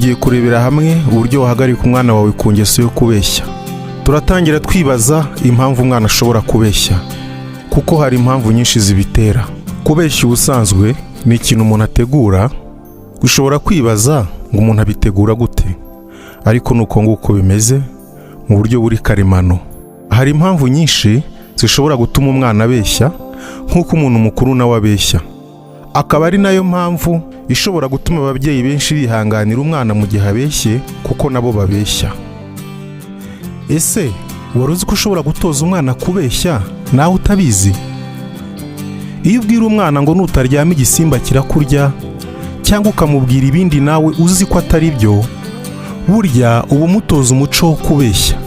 Tugiye kurebera hamwe uburyo wahagarika umwana wawe ku ngeso yo kubeshya. Turatangira twibaza impamvu umwana ashobora kubeshya, kuko hari impamvu nyinshi zibitera. Kubeshya ubusanzwe ni ikintu umuntu ategura. Ushobora kwibaza ngo umuntu abitegura gute? Ariko ni uko nguko bimeze mu buryo buri karemano. Hari impamvu nyinshi zishobora gutuma umwana abeshya, nk'uko umuntu mukuru nawe abeshya, akaba ari nayo mpamvu ishobora gutuma ababyeyi benshi bihanganira umwana mu gihe abeshye, kuko nabo babeshya. Ese wari uzi ko ushobora gutoza umwana kubeshya nawe utabizi? Iyo ubwira umwana ngo nutaryama igisimba kirakurya, cyangwa ukamubwira ibindi nawe uzi ko atari byo, burya uba umutoza umuco wo kubeshya.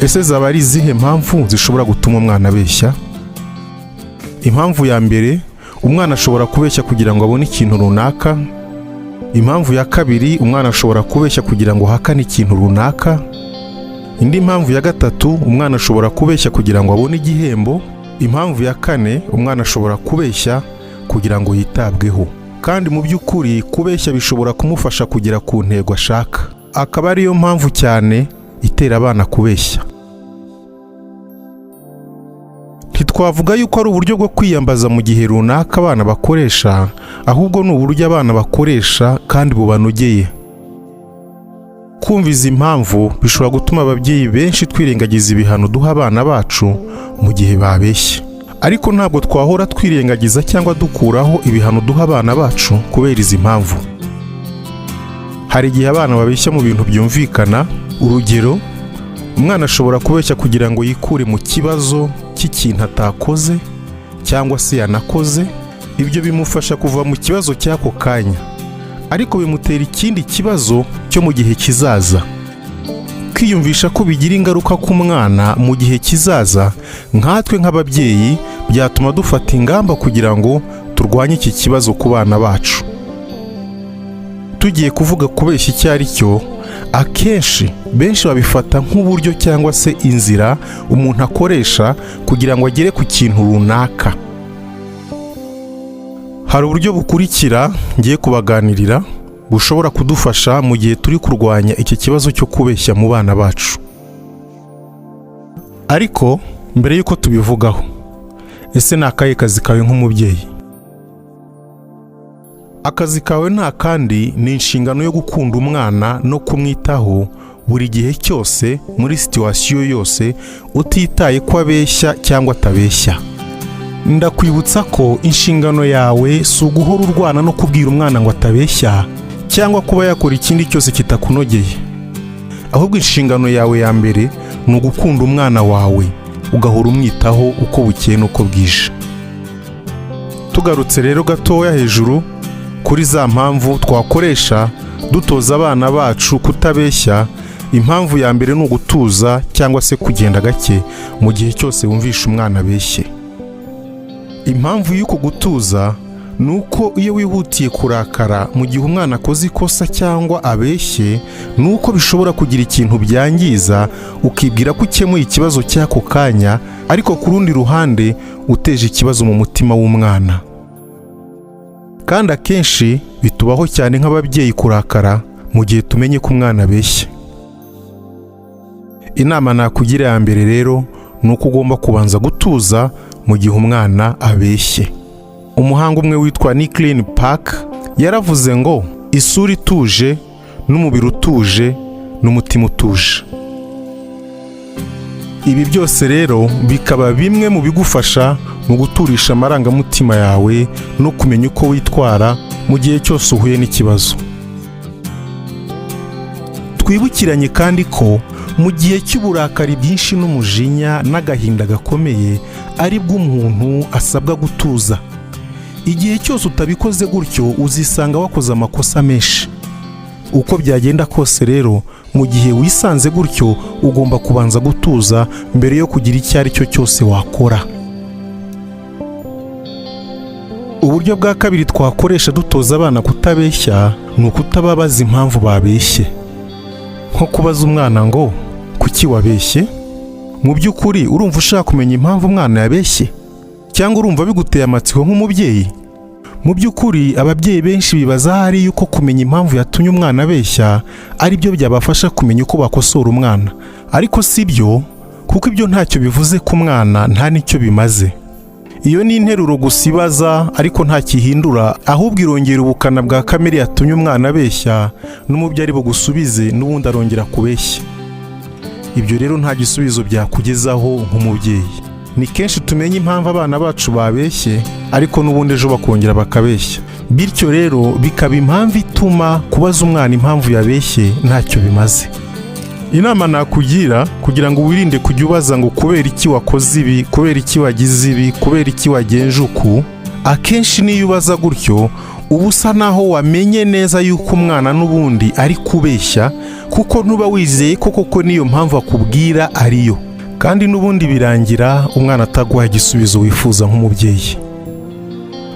Ese zaba ari izihe mpamvu zishobora gutuma umwana abeshya? Impamvu ya mbere, umwana ashobora kubeshya kugira ngo abone ikintu runaka. Impamvu ya kabiri, umwana ashobora kubeshya kugira ngo ahakane ikintu runaka. Indi mpamvu ya gatatu, umwana ashobora kubeshya kugira ngo abone igihembo. Impamvu ya kane, umwana ashobora kubeshya kugira ngo yitabweho. Kandi mu by'ukuri kubeshya bishobora kumufasha kugera ku ntego ashaka, akaba ariyo mpamvu cyane itera abana kubeshya. Ntitwavuga yuko ari uburyo bwo kwiyambaza mu gihe runaka abana bakoresha, ahubwo ni uburyo abana bakoresha kandi bubanogeye. Kumva izi mpamvu bishobora gutuma ababyeyi benshi twirengagiza ibihano duha abana bacu mu gihe babeshye, ariko ntabwo twahora twirengagiza cyangwa dukuraho ibihano duha abana bacu kubera izi mpamvu. Hari igihe abana babeshya mu bintu byumvikana. Urugero, umwana ashobora kubeshya kugira ngo yikure mu kibazo cy'ikintu atakoze cyangwa se yanakoze. Ibyo bimufasha kuva mu kibazo cy'ako kanya, ariko bimutera ikindi kibazo cyo mu gihe kizaza. Kwiyumvisha ko bigira ingaruka ku mwana mu gihe kizaza, nkatwe nk'ababyeyi byatuma dufata ingamba kugira ngo turwanye iki kibazo ku bana bacu. Tugiye kuvuga kubeshya icyo ari cyo, akenshi benshi babifata nk'uburyo cyangwa se inzira umuntu akoresha kugira ngo agere ku kintu runaka. Hari uburyo bukurikira ngiye kubaganirira bushobora kudufasha mu gihe turi kurwanya iki kibazo cyo kubeshya mu bana bacu. Ariko mbere y'uko tubivugaho, ese ni akahe kazi kawe nk'umubyeyi? Akazi kawe nta kandi ni inshingano yo gukunda umwana no kumwitaho buri gihe cyose, muri situation yose, utitaye ko abeshya cyangwa atabeshya. Ndakwibutsa ko inshingano yawe si uguhora urwana no kubwira umwana ngo atabeshya cyangwa kuba yakora ikindi cyose kitakunogeye, ahubwo inshingano yawe ya mbere ni ugukunda umwana wawe, ugahora umwitaho uko bukeye n'uko bwije. Tugarutse rero gatoya hejuru kuri za mpamvu twakoresha dutoza abana bacu kutabeshya, impamvu ya mbere ni ugutuza cyangwa se kugenda gake mu gihe cyose wumvisha umwana abeshye. Impamvu y'uko gutuza ni uko iyo wihutiye kurakara mu gihe umwana akoze ikosa cyangwa abeshye, ni uko bishobora kugira ikintu byangiza, ukibwira ko ukemuye ikibazo cy'ako kanya, ariko ku rundi ruhande uteje ikibazo mu mutima w'umwana. Kandi akenshi bitubaho cyane nk'ababyeyi kurakara mu gihe tumenye ko umwana abeshya. Inama nakugira ya mbere rero ni uko ugomba kubanza gutuza mu gihe umwana abeshye. Umuhanga umwe witwa Nicholas Park yaravuze ngo isura ituje n'umubiri utuje n'umutima utuje. Ibi byose rero bikaba bimwe mu bigufasha mu guturisha amarangamutima yawe no kumenya uko witwara mu gihe cyose uhuye n'ikibazo. Twibukiranye kandi ko mu gihe cy'uburakari bwinshi n'umujinya n'agahinda gakomeye ari bwo umuntu asabwa gutuza. Igihe cyose utabikoze gutyo, uzisanga wakoze amakosa menshi. Uko byagenda kose rero, mu gihe wisanze gutyo, ugomba kubanza gutuza mbere yo kugira icyo ari cyo cyose wakora. Uburyo bwa kabiri twakoresha dutoza abana kutabeshya ni ukutababaza impamvu babeshye, nko kubaza umwana ngo kuki wabeshye? Mu by'ukuri urumva ushaka kumenya impamvu umwana yabeshye, cyangwa urumva biguteye amatsiko nk'umubyeyi? Mu by'ukuri, ababyeyi benshi bibaza ahari yuko kumenya impamvu yatumye umwana abeshya ari byo byabafasha kumenya uko bakosora umwana. Ariko si byo, kuko ibyo ntacyo bivuze ku mwana, nta n'icyo bimaze. Iyo ni interuro gusa ibaza, ariko nta kihindura, ahubwo irongera ubukana bwa kamere yatumye umwana abeshya. N'umubyeyi ari bugusubize, n'ubundi arongera kubeshya. Ibyo rero nta gisubizo byakugezaho nk'umubyeyi. Ni kenshi tumenya impamvu abana bacu babeshye, ariko n'ubundi ejo bakongera bakabeshya. Bityo rero bikaba impamvu ituma kubaza umwana impamvu yabeshye ntacyo bimaze. Inama nakugira kugira ngo wirinde kujya ubaza ngo kubera iki wakoze ibi, kubera iki wagize ibi, kubera iki wagenje uku, akenshi niyo ubaza gutyo uba usa naho wamenye neza yuko umwana n'ubundi ari kubeshya, kuko ntuba wizeye ko koko n'iyo mpamvu akubwira ariyo. Kandi n'ubundi birangira umwana ataguha igisubizo wifuza nk'umubyeyi.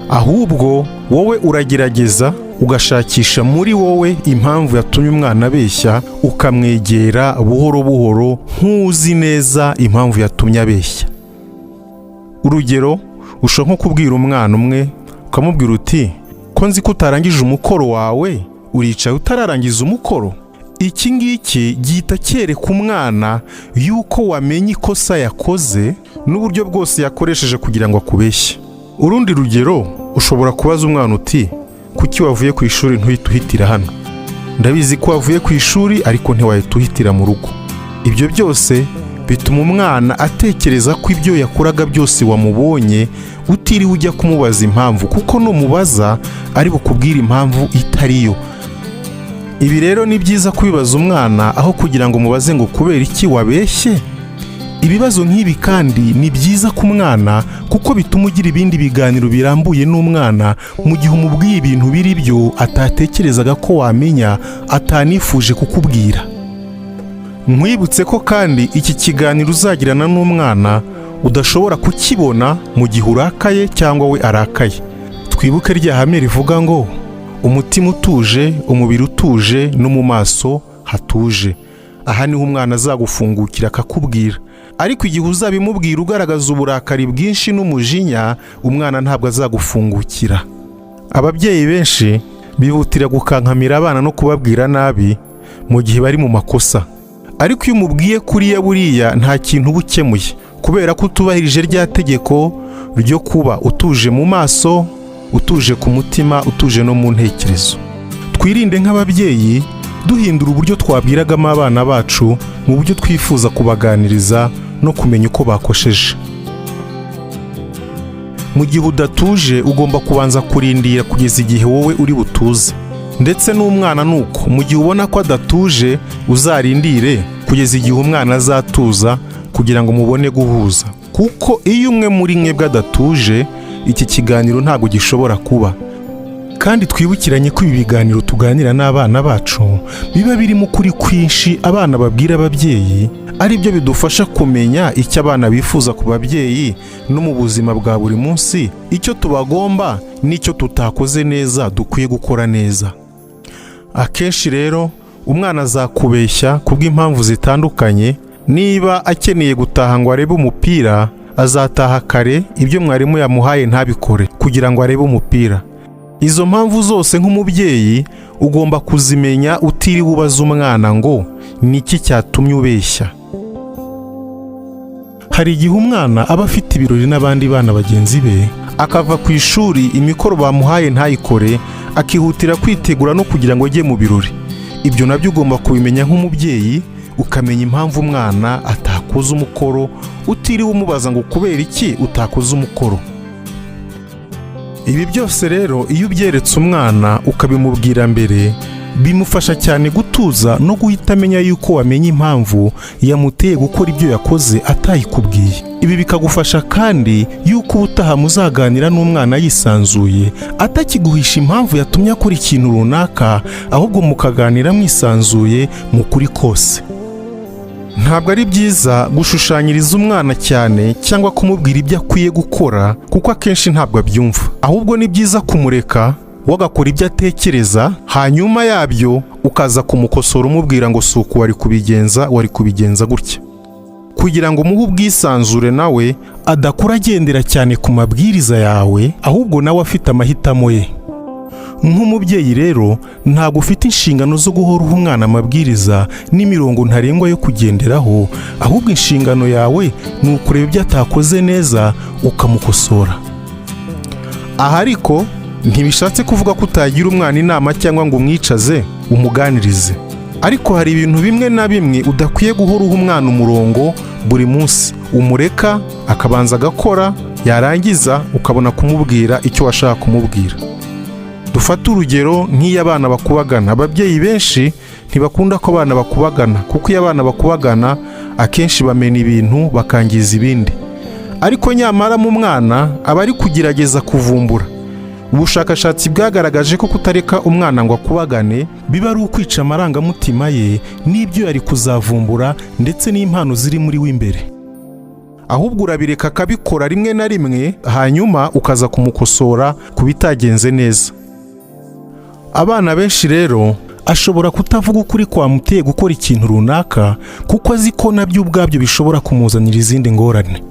Ahubwo wowe uragerageza ugashakisha muri wowe impamvu yatumye umwana abeshya, ukamwegera buhoro buhoro nk'uzi neza impamvu yatumye abeshya. Urugero, ushobora nko kubwira umwana umwe, ukamubwira uti: "Ko nzi ko utarangije umukoro wawe, uricaye utararangiza umukoro?" Iki ngiki gihita cyereka umwana yuko wamenye ikosa yakoze n'uburyo bwose yakoresheje kugira ngo akubeshye. Urundi rugero, ushobora kubaza umwana uti: "Kuki wavuye ku ishuri ntuhite uhitira hano? Ndabizi ko wavuye ku ishuri, ariko ntiwahita uhitira mu rugo." Ibyo byose bituma umwana atekereza ko ibyo yakoraga byose wamubonye, utiriwe ujya kumubaza impamvu, kuko numubaza ari bukubwire impamvu itariyo. Ibi rero ni byiza kubibaza umwana aho kugira ngo umubaze ngo kubera iki wabeshye. Ibibazo nk'ibi kandi ni byiza ku mwana, kuko bituma ugira ibindi biganiro birambuye n'umwana mu gihe umubwiye ibintu biri byo atatekerezaga ko wamenya, atanifuje kukubwira. Nkwibutse ko kandi iki kiganiro uzagirana n'umwana udashobora kukibona mu gihe urakaye cyangwa we arakaye. Twibuke rya hame rivuga ngo umutima utuje, umubiri utuje, no mu maso hatuje. Aha niho umwana azagufungukira akakubwira. Ariko igihe uzabimubwira ugaragaza uburakari bwinshi n'umujinya, umwana ntabwo azagufungukira. Ababyeyi benshi bihutira gukankamira abana no kubabwira nabi mu gihe bari mu makosa. Ariko iyo umubwiye kuriya, buriya nta kintu uba ukemuye, kubera ko utubahirije rya tegeko ryo kuba utuje mu maso, utuje ku mutima, utuje no mu ntekerezo. Twirinde nk'ababyeyi duhindura uburyo twabwiragamo abana bacu mu buryo twifuza kubaganiriza no kumenya uko bakosheje. Mu gihe udatuje, ugomba kubanza kurindira kugeza igihe wowe uri butuze. Ndetse n'umwana ni uko, mu gihe ubona ko adatuje, uzarindire kugeza igihe umwana azatuza kugira ngo mubone guhuza, kuko iyo umwe muri mwebwe adatuje, iki kiganiro ntabwo gishobora kuba. Kandi twibukiranye ko ibi biganiro tuganira n'abana bacu biba birimo ukuri kwinshi abana babwira ababyeyi, ari byo bidufasha kumenya icyo abana bifuza ku babyeyi no mu buzima bwa buri munsi, icyo tubagomba n'icyo tutakoze neza dukwiye gukora neza. Akenshi rero umwana azakubeshya kubw'impamvu zitandukanye. Niba akeneye gutaha ngo arebe umupira, azataha kare, ibyo mwarimu yamuhaye ntabikore kugira ngo arebe umupira. Izo mpamvu zose nk'umubyeyi ugomba kuzimenya utiriwe ubaza umwana ngo ni iki cyatumye ubeshya. Hari igihe umwana aba afite ibirori n'abandi bana bagenzi be, akava ku ishuri imikoro bamuhaye ntayikore, akihutira kwitegura no kugira ngo ajye mu birori. Ibyo nabyo ugomba kubimenya nk'umubyeyi, ukamenya impamvu umwana atakoze umukoro utiriwe umubaza ngo kubera iki utakoze umukoro. Ibi byose rero, iyo ubyeretse umwana ukabimubwira mbere, bimufasha cyane gutuza no guhita amenya yuko wamenye impamvu yamuteye gukora ibyo yakoze atayikubwiye. Ibi bikagufasha kandi yuko ubutaha muzaganira n'umwana yisanzuye, atakiguhisha impamvu yatumye akora ikintu runaka, ahubwo mukaganira mwisanzuye mu kuri kose. Ntabwo ari byiza gushushanyiriza umwana cyane cyangwa kumubwira ibyo akwiye gukora, kuko akenshi ntabwo abyumva. Ahubwo ni byiza kumureka we agakora ibyo atekereza, hanyuma yabyo ukaza kumukosora umubwira ngo si uku wari kubigenza, wari kubigenza gutya. Ukugira ngo umuhe ubwisanzure, nawe adakura agendera cyane ku mabwiriza yawe, ahubwo nawe afite amahitamo ye. Nk'umubyeyi rero, ntabwo ufite inshingano zo guhora uha umwana amabwiriza n'imirongo ntarengwa yo kugenderaho, ahubwo inshingano yawe ni ukureba ibyo atakoze neza ukamukosora. Aha ariko ntibishatse kuvuga ko utagira umwana inama cyangwa ngo umwicaze umuganirize, ariko hari ibintu bimwe na bimwe udakwiye guhora uha umwana umurongo buri munsi. Umureka akabanza agakora, yarangiza ukabona kumubwira icyo washaka kumubwira. Dufate urugero nk'iyo abana bakubagana. Ababyeyi benshi ntibakunda ko abana bakubagana, kuko iyo abana bakubagana akenshi bamena ibintu, bakangiza ibindi. Ariko nyamara mu mwana aba ari kugerageza kuvumbura. Ubushakashatsi bwagaragaje ko kutareka umwana ngo akubagane biba ari ukwica amarangamutima ye n'ibyo yari kuzavumbura, ndetse n'impano ziri muri we imbere. Ahubwo urabireka akabikora rimwe na rimwe, hanyuma ukaza kumukosora ku bitagenze neza. Abana benshi rero ashobora kutavuga ukuri kwamuteye gukora ikintu runaka, kuko azi ko nabyo ubwabyo bishobora kumuzanira izindi ngorane.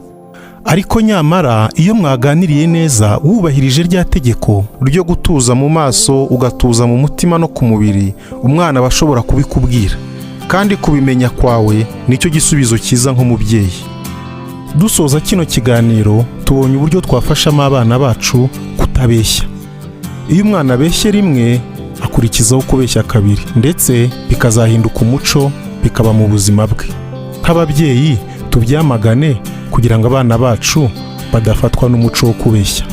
Ariko nyamara iyo mwaganiriye neza, wubahirije rya tegeko ryo gutuza mu maso, ugatuza mu mutima no ku mubiri, umwana aba ashobora kubikubwira, kandi kubimenya kwawe nicyo gisubizo cyiza nk'umubyeyi. Dusoza kino kiganiro, tubonye uburyo twafashamo abana bacu kutabeshya. Iyo umwana abeshye rimwe, akurikizaho kubeshya kabiri, ndetse bikazahinduka umuco, bikaba mu buzima bwe. Nk'ababyeyi tubyamagane kugira ngo abana bacu badafatwa n'umuco wo kubeshya.